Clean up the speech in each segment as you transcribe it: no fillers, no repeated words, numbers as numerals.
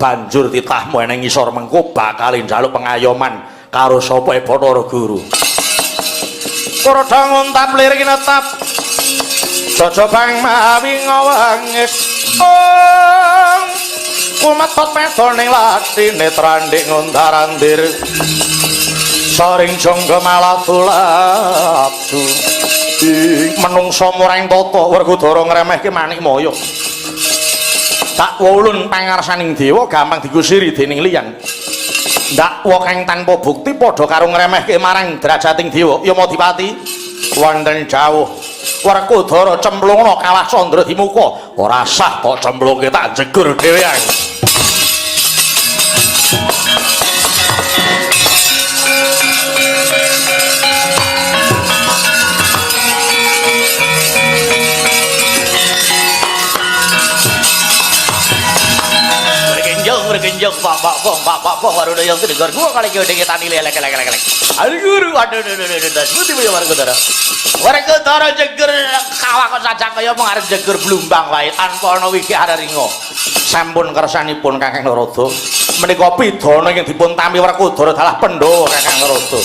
Banjur titahmu eneng ngisor mengko bakal njaluk pengayoman karo sapa e Bathara Guru. Para nguntap lir kinetap. Jajabang mawi ngawangis. Ong kumetot pedo ning latine trandhik ngundar-andir. Saring jangga malatu-latu. Ing menungsa mureng tata Werkudara ngremehke manik maya. Dakwa ulun pangarsaning dewa gampang dikusiri dening liyan. Dakwa kang tanpa bukti padha karo ngremehke marang derajating dewa Yamadipati. Wonten jauh Werkudara cemplungna kawah Candra Dimuka. Ora sah kok cemplungke tak jegur dhewean. Bergenjong pak pak pong pak pak pong baru yang dengar gua kali gede kita nilai lek lek lek lek. Aduh guru aduh aduh aduh aduh seperti punya Werkudara. Werkudara jeger kawah kok saja kaya mung arep jeger blumbang wae tanpa ana wiki araringa. Sampun kersanipun Kakang Narada. Menika pidana ingkang dipun tampi Werkudara dalah Pandhawa Kakang Narada.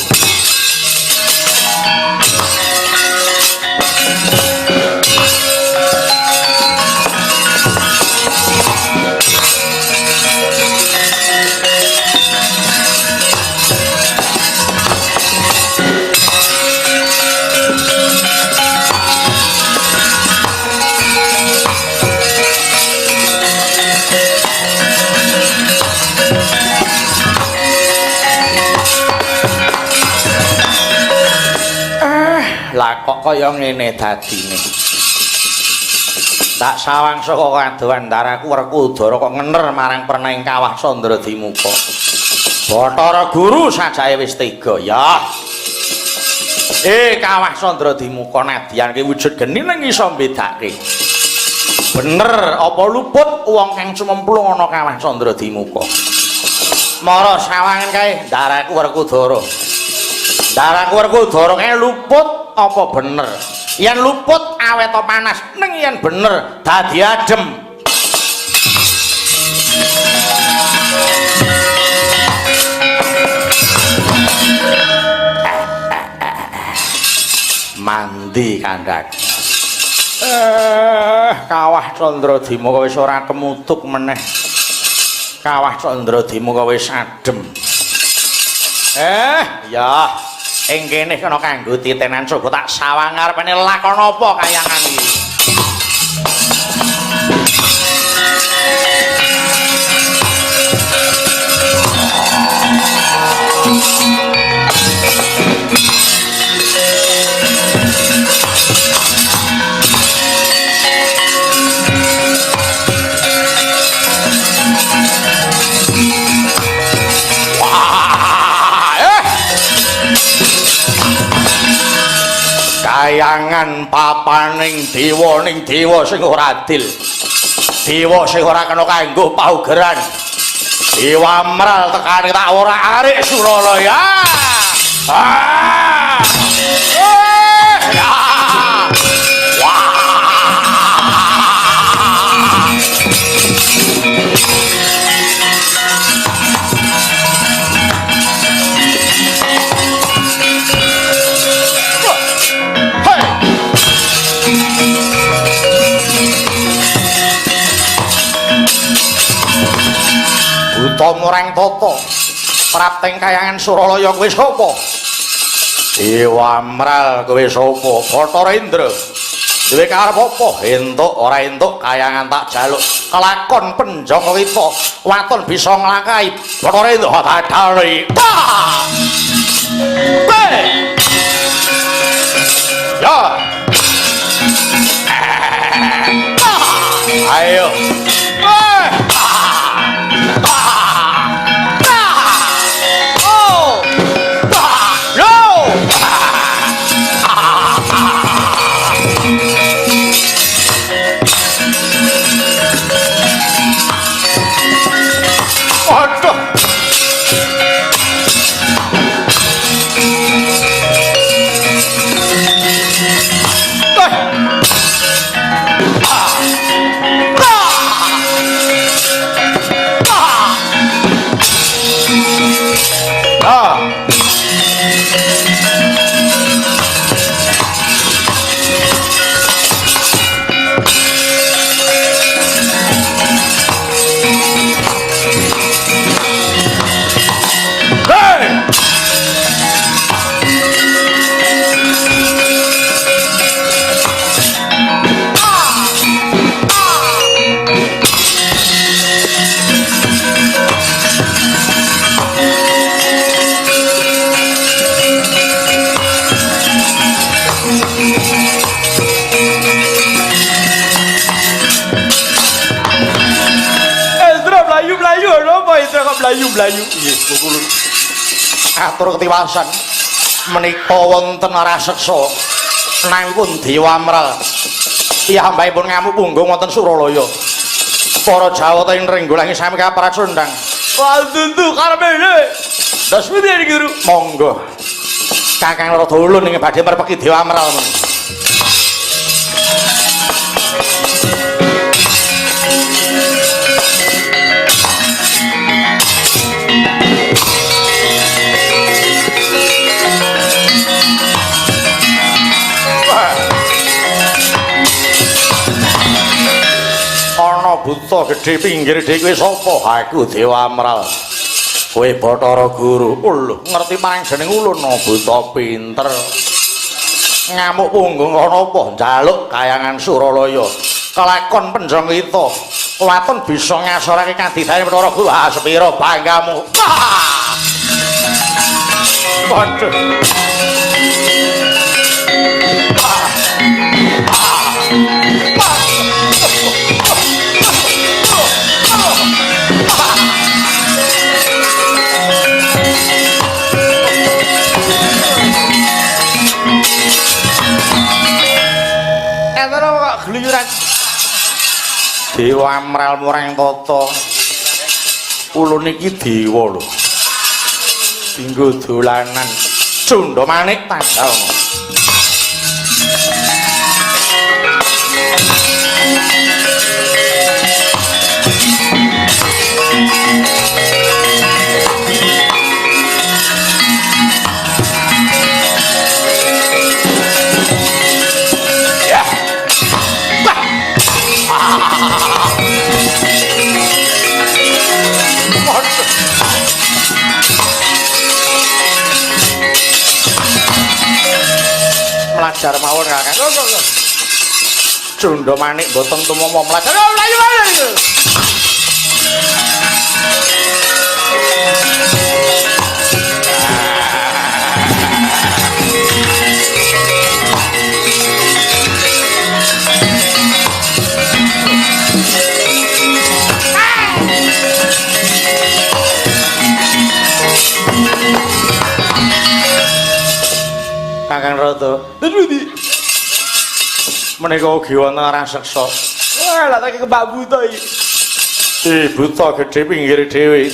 Lah kok kaya ngene dadine. Tak sawang saka kadohan ndaraku Werkudara kok ngener marang pernaing kawah Candra Dimuka. Bathara Guru sajae wis tega ya. Kawah Candra Dimuka nadyan ki wujud geni ning iso mbedake. Bener apa luput wong kang cumemplung ana kawah Candra Dimuka. Mara sawangan kae ndaraku Werkudara. Ndaraku Werkudara kae luput apa bener? Yen luput awet panas, ning yen bener dadi adem. Mandi kandhak. Kawah Candra Dimuka wis ora kemutuk meneh. Kawah Candra Dimuka wis adem. Ya. Ing kene kena kanggo titenan coba tak sawang ngarepane lakon apa kayangan iki. Kayangan papaning dewa ning dewa sing ora adil. Dewa sing ora kena kanggo paugeran. Dewa Amral tekane tak ora arik Suralaya. Ah! Ya. Wah. Buta mureng tata prapteng kayangan Suralaya kowe sapa? Dewa Amral kowe sapa? Bathara Indra. Duwe karep apa? Entuk ora entuk kayangan tak jaluk kelakon penjangka kita waton bisa nglakahi Bathara Indra dadali. Ya. Ayo. kok mlayu-mlayu. Nggih, Ulun. Atur ketiwasan. Menika wonten raseksa nampun Dewa Amral. Piyambakipun ngamuk punggung wonten Suralaya. Para Jawata ing Renggolangi sami kapracundang. Wah, tentu karepe. Das pundi Guru? Monggo. Kakang Rada Ulun ing badhe merpeki Dewa Amral. Ana buta gedhe pinggir dhewe kowe sapa? Aku Dewa Amral. Kowe Bathara Guru. Lho, ngerti marang jeneng ulun buta pinter. Ngamuk punggung ana apa? Njaluk kayangan Suralaya. Kelakon penjong kita. Waton bisa ngasorake kadidane Bathara Guru. Ah, sepira banggamu. Waduh. Gluyuran. Dewa Amral murang tata. Ulun iki dewa lho. Dinggo dolanan cundha manik tanggal. Melajar mawon Kakang. Cundha manik mboten tumama melajar. Mlayu mlayu. Kakang Rada. Menika ugi wonten raseksa. Wah, lha tak kebak buta iki. Buta gedhe pinggir dhewe.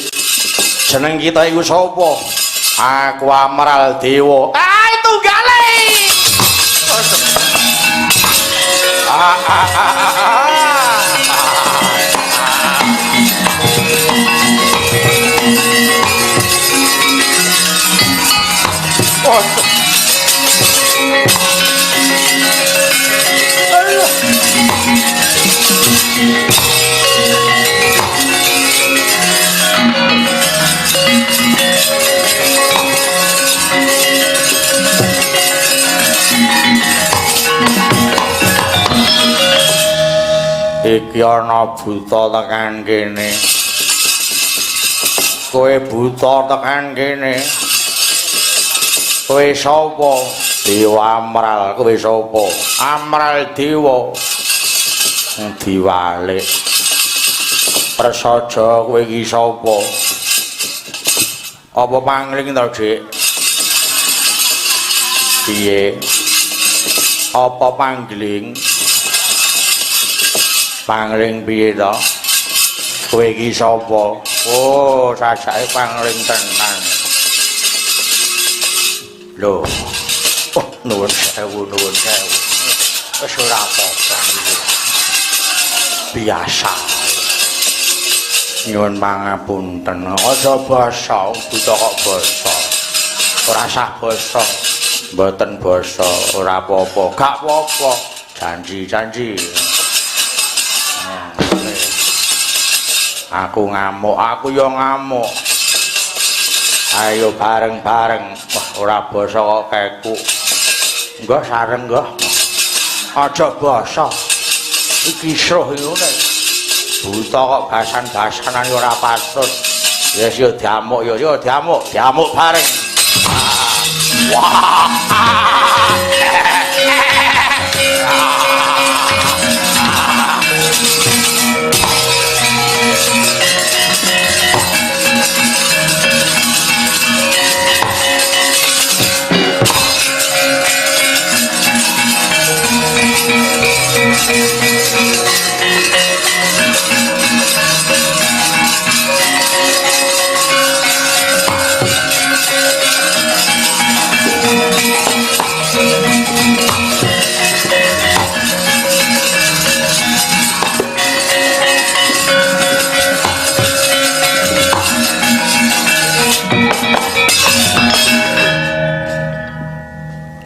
Jeneng kita iku sapa? Aku Amral Dewa. Ah, tunggale. Ah, ah, ah, ah. Oh. Iki ana buta tekan kene. Kowe buta tekan kene. Kowe sapa? Dewa Amral. Kowe sapa? Amral Dewa. Diwalik. Prasaja kowe iki sapa? Apa pangling to, Dik? Piye? Apa pangling? Pangling piye to? Kowe iki sapa? Oh, sajake pangling tenan. Lho. Oh, nuwun sewu, nuwun sewu. Wis ora apa-apa iki. Biasa. Nyuwun pangapunten. Aja basa, buta kok basa. Ora sah basa. Mboten basa, ora apa-apa. Gak apa-apa. Janji-janji. Aku ngamuk, aku yo ngamuk. Ayo bareng-bareng. Wah, ora basa kok keku. Nggih sareng nggih. Aja basa. Iki kisruh iki ngene. Buta kok basan-basanan ora patut. Ya yo diamuk yo, yo diamuk, diamuk bareng. Wah.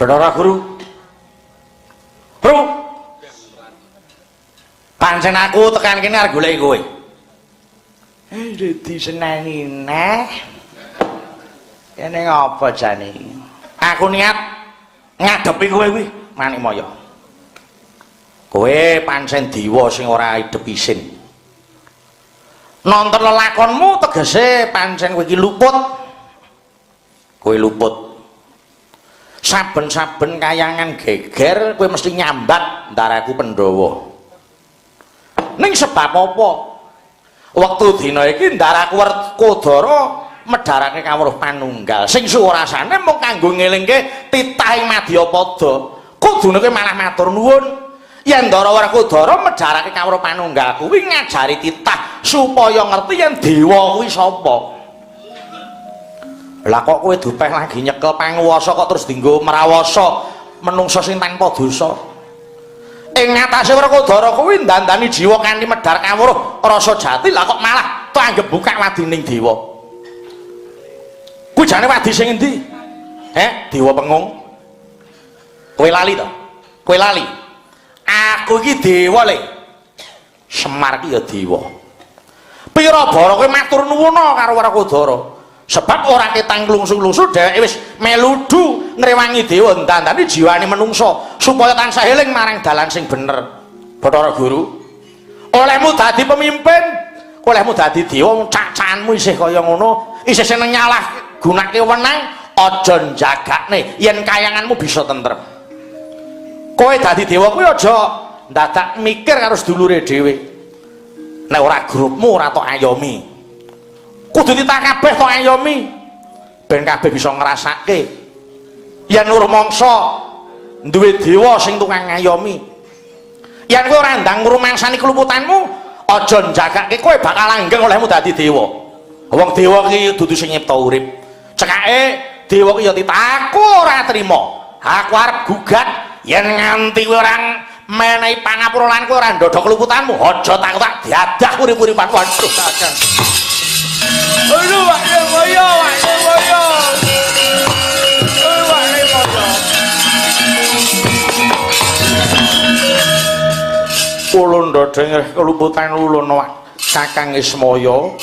Bathara Guru. Guru. Pancen aku tekan kene arep goleki kowe. Diseneni neh. Kene ngapa jane? Aku niat ngadepi kowe kuwi, Manikmaya. Kowe pancen dewa sing ora idep isin. Nonton lelakonmu tegese pancen kowe iki luput. Kowe luput. Saben-saben kayangan geger kowe mesti nyambat ndaraku Pandhawa. Ning sebab apa? Wektu dina iki ndaraku Werkudara medharake kawruh panunggal sing surasane mung kanggo ngelingke titah ing madyapada. Kudune kowe malah matur nuwun yen Ndara Werkudara medharake kawruh panunggal kuwi ngajari titah supaya ngerti yen dewa kuwi sapa. Lah kok kowe dupeh lagi nyekel panguwasa kok terus dienggo mrawasa menungsa sing tanpa dosa. Ing ngatasé Werkudara kuwi ndandani jiwa kanthi medhar kawruh rasa jati, lah kok malah tanggep buka wadining dewa. Kuwi jane wadi sing endi? Dewa Pengung. Kowe lali to? Kowe lali? Aku iki dewa le. Semar ki ya dewa. Pira bara kowe matur nuwun karo Werkudara. Sebab ora ketang klungsu-klungsu dheweke wis meludu ngrewangi dewa ndandani jiwane menungsa supaya tansah eling marang dalan sing bener. Bathara Guru, olehmu dadi pemimpin, olehmu dadi dewa, cacanmu isih kaya ngono, isih seneng nyalah gunake wenang, aja njagakne yen kayanganmu bisa tentrem. Kowe dadi dewa kuwi aja ndadak mikir karo sedulure dhewe. Nek ora grupmu ora tok ayomi. Kudu ditah kabeh tok ayomi ben kabeh bisa ngrasake yen rumangsa duwe dewa sing tukang ngayomi. Yen kowe ora ndang ngrumangsani keluputanmu, aja njagake kowe bakal langgeng olehmu dadi dewa. Wong dewa ki dudu sing nyipta urip. Cekake dewa ki ya titah, aku ora trima. Aku arep gugat yen nganti kowe ora menehi pangapura lan kowe ora ndodho keluputanmu, aja tak tak diadah urip-uripan. Waduh, Kakang. Aduh, Pak Moyo, Pak Moyo. Aduh, Pak Moyo. Ulun ndodho kelumputan ulun Kakang Ismaya.